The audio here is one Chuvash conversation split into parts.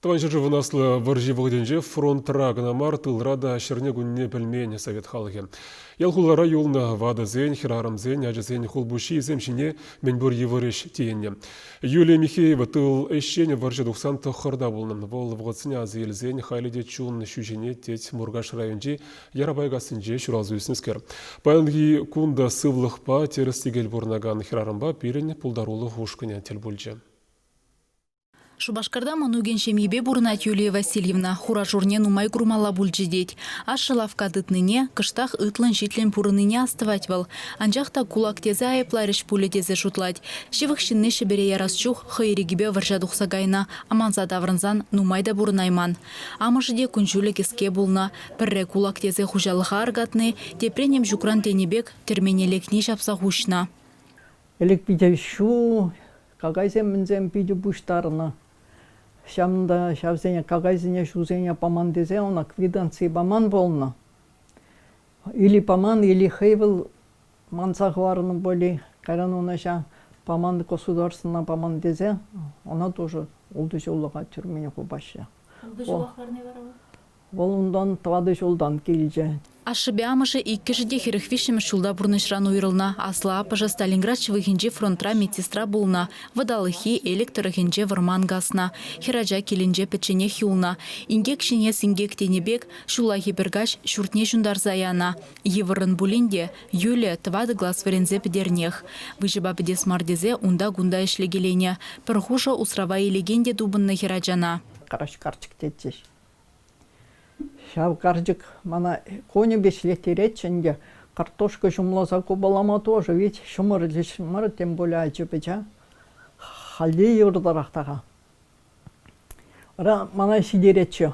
Тӑван ҫӗршывӑн аслӑ вӑрҫи вӑхӑтӗнче фронтра кӑна мар, тылра та ҫӗрне-кунне пӗлмен совет халӑхӗ. Ял-хулара юлнӑ ватӑсен, хӗрарӑмсен, ачасен хулпуҫҫийӗсем ҫине мӗнпур йывӑр ӗҫ тиеннӗ. Юлия Михеева тыл ӗҫченӗ вӑрҫӑ тухсан тӑххӑрта пулнӑ. Вӑл вӑхӑтсене аса илсен халӗ те чун ҫӳҫене, тет Муркаш районӗнчи Ярапайкассинче ҫуралса ӳснӗскер. Паянхи кун та сывлӑхпа тӗрӗс-тӗкел пурӑнакан хӗрарӑмпа пирӗн пултарулӑх ушкӑнӗ тӗл пулчӗ. Шупашкарта мӑнукӗн ҫемйипе пурӑнать Юлия Васильевна. Хура-шурне нумай курмалла пулчӗ тет. Ашшӗ лавкка тытнине, кӑштах ытлӑн-ҫитлӗн пурӑннине астӑвать вӑл. Анчах та кулак тесе айӑпларӗҫ пулӗ тесе шутлать. Ҫывӑх ҫынни Ҫӗпӗре ярас чух хӑй ирӗкӗпе вӑрҫа тухса кайнӑ. Аманса таврӑнсан нумай та пурӑнайман. Амӑшӗ те кун-ҫулӗ кӗске пулнӑ. Пӗрре кулак тесе хуҫалӑха аркатни, тепре ним ҫукран тенӗ пек тӗрмене лекни ҫапса хуҫнӑ. Ӗлӗк питӗ ҫу, какайсем-мӗнсем питӗ пуҫтарнӑ. Ҫавӑнта ҫавсене какайсене, ҫусене паман тесе ӑна квитанци паман пулнӑ. Или паман, или хӑй вӑл манса хӑварнӑ пуль. Кайран ӑна ҫав паман государствӑна паман тесе ӑна тоже ултӑ ҫуллӑха тюрьмене хупаҫҫӗ. Ултӑ ҫулах ларни вара вӑл? Вӑл унтан тӑватӑ ҫултан килчӗ. Ашшӗпе амӑшӗ иккӗшӗ те 43-мӗш ҫулта пурнӑҫран уйрӑлнӑ. Аслӑ аппӑшӗ Сталинград ҫывӑхӗнчи фронтра медсестра пулнӑ. Вӑталӑххи Элӗк тӑрӑхӗнче вӑрман каснӑ. Хӗрача килӗнче пӗчченех юлнӑ. Инкек ҫине синкек тенӗ пек ҫуллахи пӗр каҫ ҫуртне ҫунтарса янӑ. Йывӑррӑн пулин те Юля тӑватӑ класс вӗренсе пӗтернех. Выҫӑпа пӗтес мар тесе унта-кунта ӗҫлекеленӗ. Пӗр хушӑ усрава илекен те тупӑннӑ хӗрачана. Карач карчӑк тетчӗҫ. Ҫав карчӑк мана конӗпе ӗҫлеттеретчӗ ӗнтӗ. Картошка ҫумласа купалама тоже ведь ҫумӑр ҫумӑр тем пулӗ ачи-пӑча. Халь те йывӑртарах та-ха. Вара мана ҫитеретчӗ.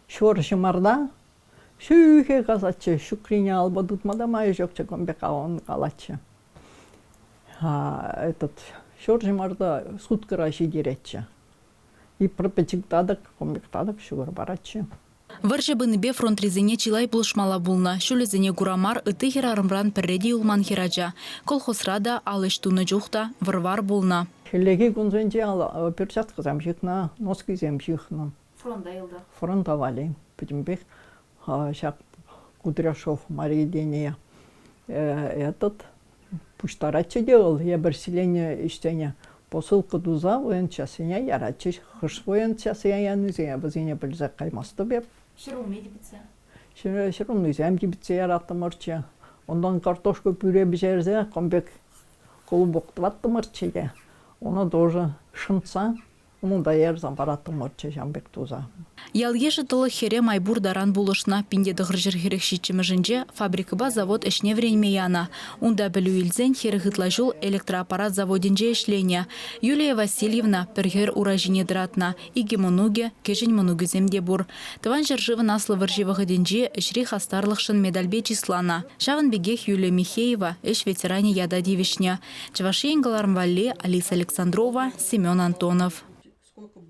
Ҫур ҫӑмарта ҫӳхе касатчӗ, ҫукрине алпа тытма та май ҫукчӗ, кун пек калатчӗ. Этот ҫур ҫӑмарта суткӑра ҫитеретчӗ. И пӗр пӗчӗк татӑк, кун пек татӑк ҫӑкӑр паратчӗ. Вӑрҫӑ пынипе фронтрисене чылай пулӑшмалла пулнӑ. Ҫулӗсене кура мар ытти хӗрарӑмран пӗрре те юлман хӗрача. Колхозра та, ал ӗҫ тунӑ чух та вӑр-вар пулнӑ. Хӗллехи кунсенче перчаткӑсем ҫыхнӑ, носкисем ҫыхнӑ. Фронта йӑлтах. Фронта валли пӗтӗмпех ҫак Кудряшов Мария тени этот пуҫтаратчӗ те вӑл эпир селени ӗҫсене посылка туса военчасене яратчӗҫ. Хӑш военчасене янисене вӗсене пӗлсе каймастӑп эп. Ҫӗрулми типӗтсе? Ҫӗрулмисем типӗтсе яраттӑмӑрччӗ. Унтан картошка пюре пӗҫерсе кун пек клубок тӑваттӑмӑрччӗ те ӑна тоже шӑнтса Унта ярсан параттӑмӑрччӗ ҫавӑн пек туса. Ял-йышӗ тӑлӑх хӗре май пур таран пулӑшнӑ. 1947-мӗшӗнче фабрикӑпа завод ӗҫне вӗренме янӑ. Унта пӗлӳ илсен 40 ытла ҫул электроаппарат заводӗнче ӗҫленӗ. Юлия Васильевна пӗр хӗр ура ҫине тӑратнӑ. Икӗ мӑнукӗ, кӗҫӗн мӑнукӗсем те пур. Тӑван ҫӗршывӑн Аслӑ вӑрҫи вӑхӑтӗнчи ӗҫри хастарлӑхшӑн медальпе чысланӑ. Ҫавӑн пекех Юлия Михеева ӗҫ ветеранӗ ята тивӗҫнӗ. Чӑваш Ен кӑларӑм валли Алиса Александрова, Семен Антонов.